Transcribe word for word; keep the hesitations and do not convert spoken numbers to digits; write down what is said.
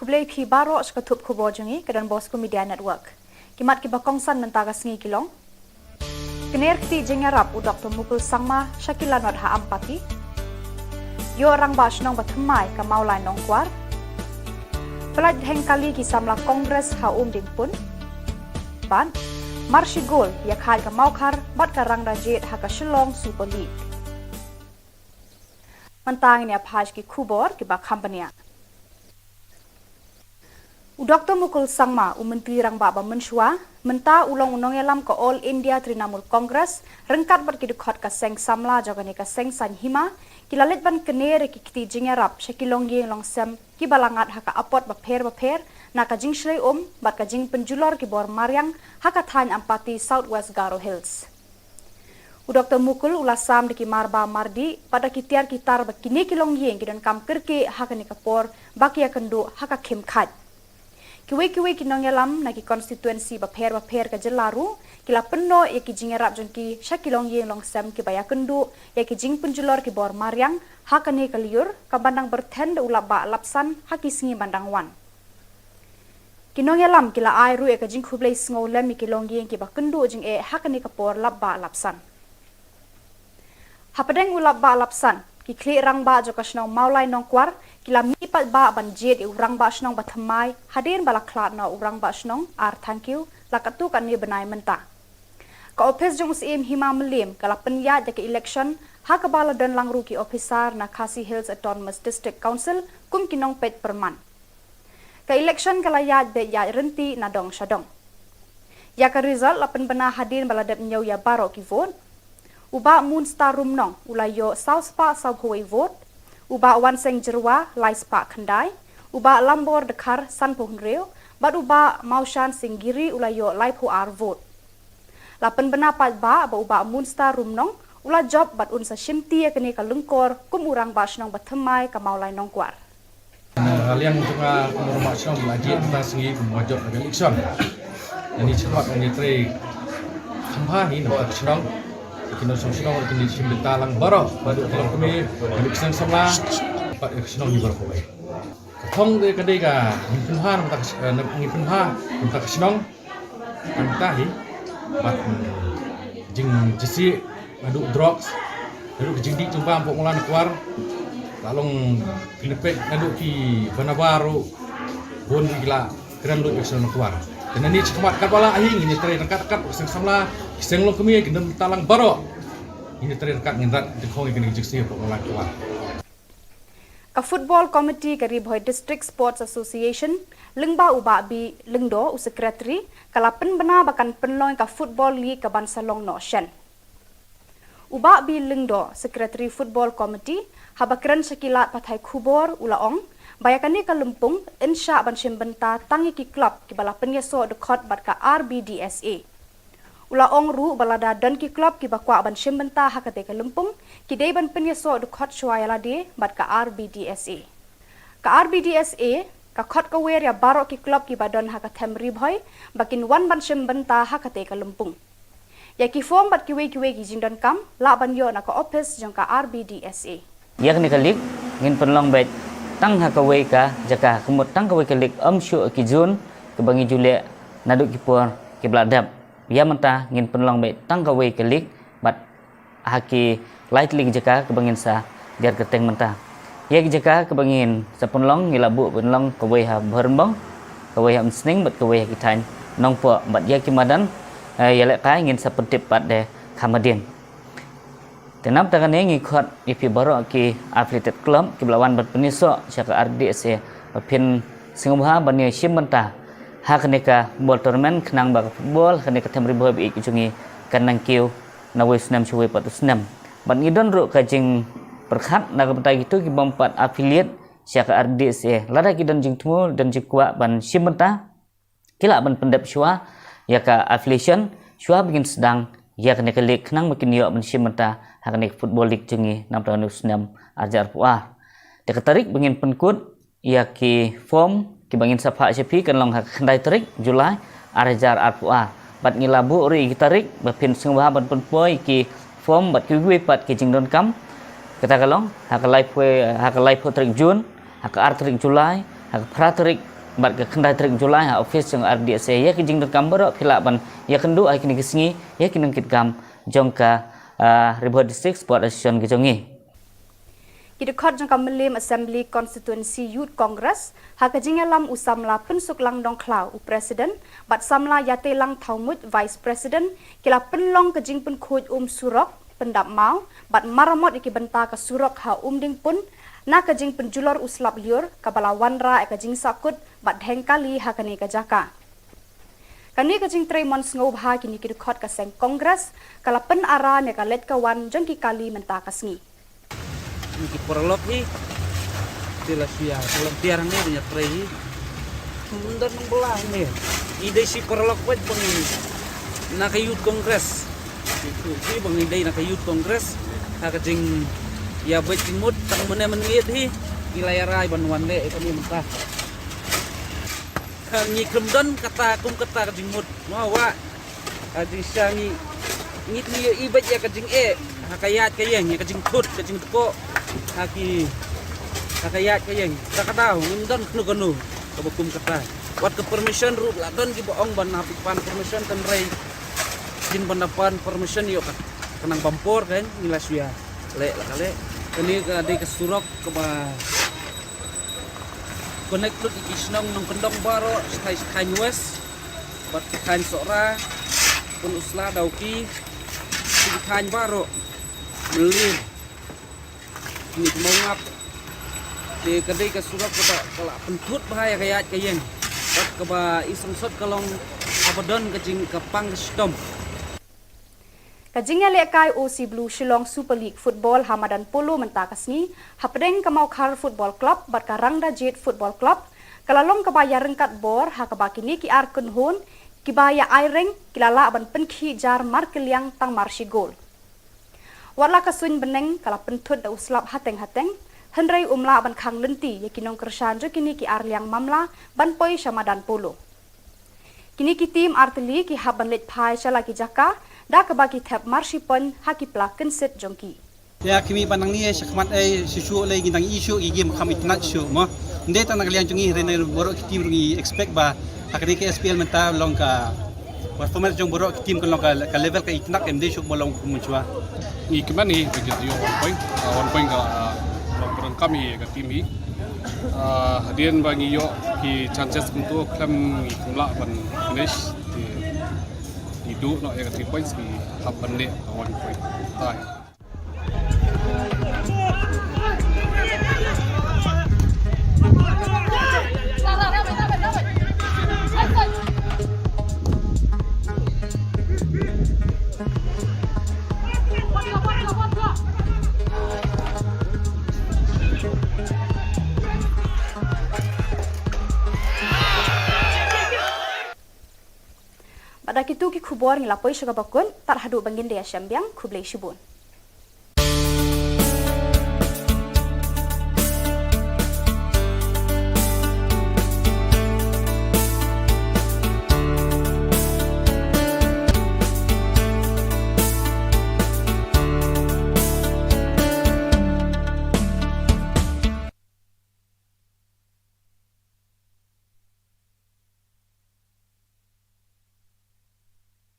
Khublei phi baroh sha ka thup khubor jong ngi ka Don Bosco Media Network. Ki mat kiba kongsan mynta ka sngi ki long: Kner kti jingïarap u Doktor Mukul Sangma sha ki lanot ha Ampati. Ïoh rangbah shnong ba thymmai ka Mawlai Nongkwar. Pyllait dheng kali ki samla Congress ha Umdingpun. Bad marshi gol ïa khaid ka Mawkhar bad ka Rangdajied ha ka Shillong Super League. Mynta ngin ïa phai sha ki khubor kiba kham bniah. U Doktor Mukul Sangma, u Myntri Rangbah ba mynshuwa, mynta u long u nongïalam ka All India Trinamool Congress, ryngkat bad ki dkhot ka seng samla jong kane ka seng saiñ hima, ki la leit ban kner ïa ki kti jingïarap sha ki longïing longsem kiba la ngat ha ka apot bapher bapher, na ka jingshlei um bad ka jingpynjulor ki bor mariang ha ka thaiñ Ampati, South West Garo Hills. U Doktor Mukul u la sam da ki marba mardih bad da ki tiar ki tar ba kine ki longïing ki donkam kyrkieh ha kane ka por ba ki ïakynduh ha ka khim khaid. Kiwei kiwei ki nongïalam na ki konstituensi bapher bapher ka jylla ruh ki la pynnoh ïa ki jingïarap jong ki sha ki longïing longsem kiba ïakynduh ïa ki jingpynjulor ki bor mariang ha kane ka lyiur, kaban dang byrthen da u lapbah lapsan ha ki sngi ban dang wan. Ki nongïalam ki la ai ruh ïa ka jingkhublei sngewlem ïa ki longïing kiba kynduh jingeh ha kane ka por lapbah lapsan. Hapdeng u lapbah lapsan, ki khlieh rangbah jong ka shnong Mawlai Nongkwar ki la mih paidbah ban jied ïa u rangbah shnong ba thymmai hadien ba la khlad noh u rangbah shnong ar thangkiew la katto katne bnai mynta. Ka ophis jong u Syiem Hima Mylliem ka la pynïaid da ka election ha kaba la don lang ruh ki ophisar na Khasi Hills Autonomous District Council kum ki nongpeit pyrman. Ka election ka la ïaid beit ïaid rynti na dong sha dong. Ïa ka result la pynbna hadien ba la dep ñiew ïa baroh ki vote. U Bah Moonstar Rumnong u la ïoh saw spah saw phew wei vote. U Bah Wanseng Jyrwa lai spah khyndai. U Bah Lambor Dkhar san phew hynriew bad u Bah Mawshan Singh Giri u la ïoh lai phew ar vote. La pynbna paidbah ba u Bah Moonstar Rumnong u la jop bad un sa shimti ïa kane ka lyngkor kum u rangbah shnong ba thymmai ka Mawlai Nongkwar. Na liang jong nga kum u rangbah shnong la jied mynta sngi kum u jop ka election. Ngi sngewbha ngi trei kham bha hi na ka shnong. Ki nongshong shnong ki shim bynta lang baroh, bad ki long kmie, ki seng samla bad ki shnong hi baroh kawei. Ka thong te ka dei ka ngin pynbha na ka, eh, ngin pynbha na ka shnong. Ka mynta hi bad, mm, jingjasieh naduh drugs, naduh ka jingdih jingbam hapoh Mawlai Nongkwar. La long kynpeit naduh ki ba nabar ruh bun ki la kren lut ïa ka shnong Nongkwar. Te nangne shakhmat katba lah hi ngin ïatrei ryngkat ryngkat ki seng samla, ki seng longkmie, ki nongtalang baroh. Ngin ïatrei ryngkat ngin rat jingkhong ïa kane ka jingsieh hapoh Mawlai Nongkwar. Ka Football Committee ka Ri Bhoi District Sports Association, lyngba u Bah B Lyngdoh u Secretary, ka la pynbna ba kan pynlong ka Football League kaban sa long noh shen. U Bah B Lyngdoh, Secretary Football Committee, haba kren sha ki lad pathai khubor u la ong ba ïa kane ka lympung yn shah ban shim bynta tang ïa ki club kiba la pynïasoh dkhot bad ka R B D S A. U la ong ruh ba lada don ki club kiba kwah ban shim bynta ha kata ka lympung, ki dei ban pynïasoh dkhot shuwa ïa lade bad ka R B D S A. Ka R B D S A ka khot ka wer ïa baroh ki club kiba don ha ka them Ri Bhoi ba kin wan ban shim bynta ha kata ka lympung. Ïa ki form bad kiwei kiwei ki jingdonkam lah ban ïoh na ka ophis jong ka R B D S A. Ïa kane ka league ngin pynlong beit tang ha kawei ka jaka, ka mut tang kawei ka league, ym shuh ki zone kiba ngi ju leh naduh ki por kiba la dep. Ïa mynta ngin pynlong beit tang kawei ka league bad ha ki lai tylli ki jaka kaba ngin sa diar kyrteng mynta. Ïa ki jaka kaba ngin sa pynlong ngi la buh pynlong kawei ha Bhoirymbong, kawei ha Umsning bad kawei ha ki thaiñ Nongpoh bad ïa ki madan, eh, ïalehkai ngin sa pyntip pat de kham hadien. Te namar kane ngi khot ïa phi baroh ki affiliated club kiba la wan ban pynïasoh sha ka R B D S A ba phin sngewbha ban ïashim bynta ha kane ka ball tournament khnang ba ka football ha kane ka them Ri Bhoi ba ïeit jong ngi kan nang kiew na wei u snem sha wei pat u snem. Bad ngi don ruh ka jingpyrkhat na ka bynta kito ki bym pat affiliate sha ka R B D S A. Lada ki don jingthmu, don jingkwah ban shim bynta, ki lah ban pyndep shuwa ïa ka affiliation shuwa ba ngin sdang ïa kane ka league khnang ba kin ïoh ban shim bynta ha kane ka football league jong ngi namar kane u snem ar hajar arphew ar. Te ka tarik ba ngin pynkut ïa ki form kiba ngin sa phah sha phi kan long ha ka khyndai tarik July ar hajar arphew ar. Bad ngi la buh ruh ïa ki tarik ba phin sngewbha ban pynpoi ki form bad kiwei pat ki jingdonkam. Kata ka long ha ka laiphew, ha ka laiphew tarik June, ha ka ar tarik July, ha ka phra tarik Bad ka khyndai tarik July ha office jong R D S A ïa ki jingdonkam baroh phi lah ban ïakynduh ha kine ki sngi ïa ki nongkitkam jong ka, ah, Ri Bhoi District Sport Association ka jong ngi. Ki dkhot jong ka Mylliem Assembly Constituency Youth Congress ha ka jingïalam u samla Pynsuklang Dongkhlaw u President bad samla Ïateilang Thawmuit Vice President ki la pynlong ka jingpynkhuid um surok, pyndap maw bad maramot ïa ki bynta ka surok ha Umdingpun na ka jingpynjulor u slap lyiur kaba la wanrah ïa ka jingsahkut bad dheng kali ha kane ka jaka. Kane ka jingtrei mon sngewbha kine ki dkhot ka seng Congress ka la pynaram ïa ka leit ka wan jong ki kali mynta ka sngi. Ki paralok hi te la shu ïa volunteer hangne ban ïatrei hi. Ym don nongbylla hangne. I dei shi paralok wait bang i na ka Youth Congress. Ki bang i dei na ka Youth Congress ha ka jingïabeit jingmut tang mynne mynmiet hi. I la ïarai ban wan leh ïa kane mynta. Ha, ngi khlem don kata kum kata ka jingmut. Mo wa. Ha, jingshisha ngi, ngi, ngi ïohi beit ïa ka jingeh ha ka ïaid ka ïeng, ïa ka jingthut, ka jingtpoh ha ki, ha ka ïaid ka ïeng. Kata ka daw ngim don kano kano kaba kum kata. Wat ka permission ruh la don kiba ong ban hap ban permission, hynrei kin ban da pan permission ïoh ka, ka nang bam por kan ngi la shu ïa leh la ka leh. Kane ka dei ka surok kaba connect lut ïa ki shnong nongkyndong baroh, shathai Sthaiñ West bad Sthaiñ Sohra, Pun Usla, Dawki, ki thaiñ baroh, Mylliem, kine ki Mawngap. Te ka dei ka surok kaba ka la pynthut bha ïa ka ïaid ka ïeng bad kaba i sangsot ka long haba don ka jing ka pang ka shitom. Ka jingïalehkai O C Blue Shillong Super League Football ha madan polo mynta ka sngi hapdeng ka Mawkhar Football Club bad ka Rangdajied Football Club ka la long kaba ïaryngkat bor ha kaba kine ki ar kynhun kiba ïa aireng ki la lah ban pynkhih jar markylliang tang mar shi gol. Wat la ka suiñ bneng ka la pynthut da u slap hateng hateng, hynrei um lah ban khang lynti ïa ki nongkyrshan jong kine ki ar liang mamla ban poi sha madan polo. Kine ki team artylli ki hap ban leit phai sha la ki jaka da kaba ki thep mar shi point ha ki pla kynsit jong ki. Ïa ki mih ba nang ni sha khmat ei shu shu lei ngi dang ïohi shuh ïa ki game kham itynnad shuh mo. Ym dei tang na ka liang jong ngi hynrei na baroh ki team ruh ngi expect ba ha kane ka S P L mynta long ka performance jong baroh ki team kan long ka, ka level ka itynnad, em dei shuh ba long kum mynshwa. Ngi kmen hi ba ngi ïoh one point, ah, one point ka, ah, long ba donkam hi ka team hi. Ah, hadien ba ngi ïoh ki chances kumto khlem ngi khlem lah ban finish. Te ngi duh noh ïa ka three points, ngi hap ban leh ka one point. Tai. Bad da kitu ki khubor ngi la poi sha kaba kut, tad haduh ban ngin da ïashem biang, khublei shibun.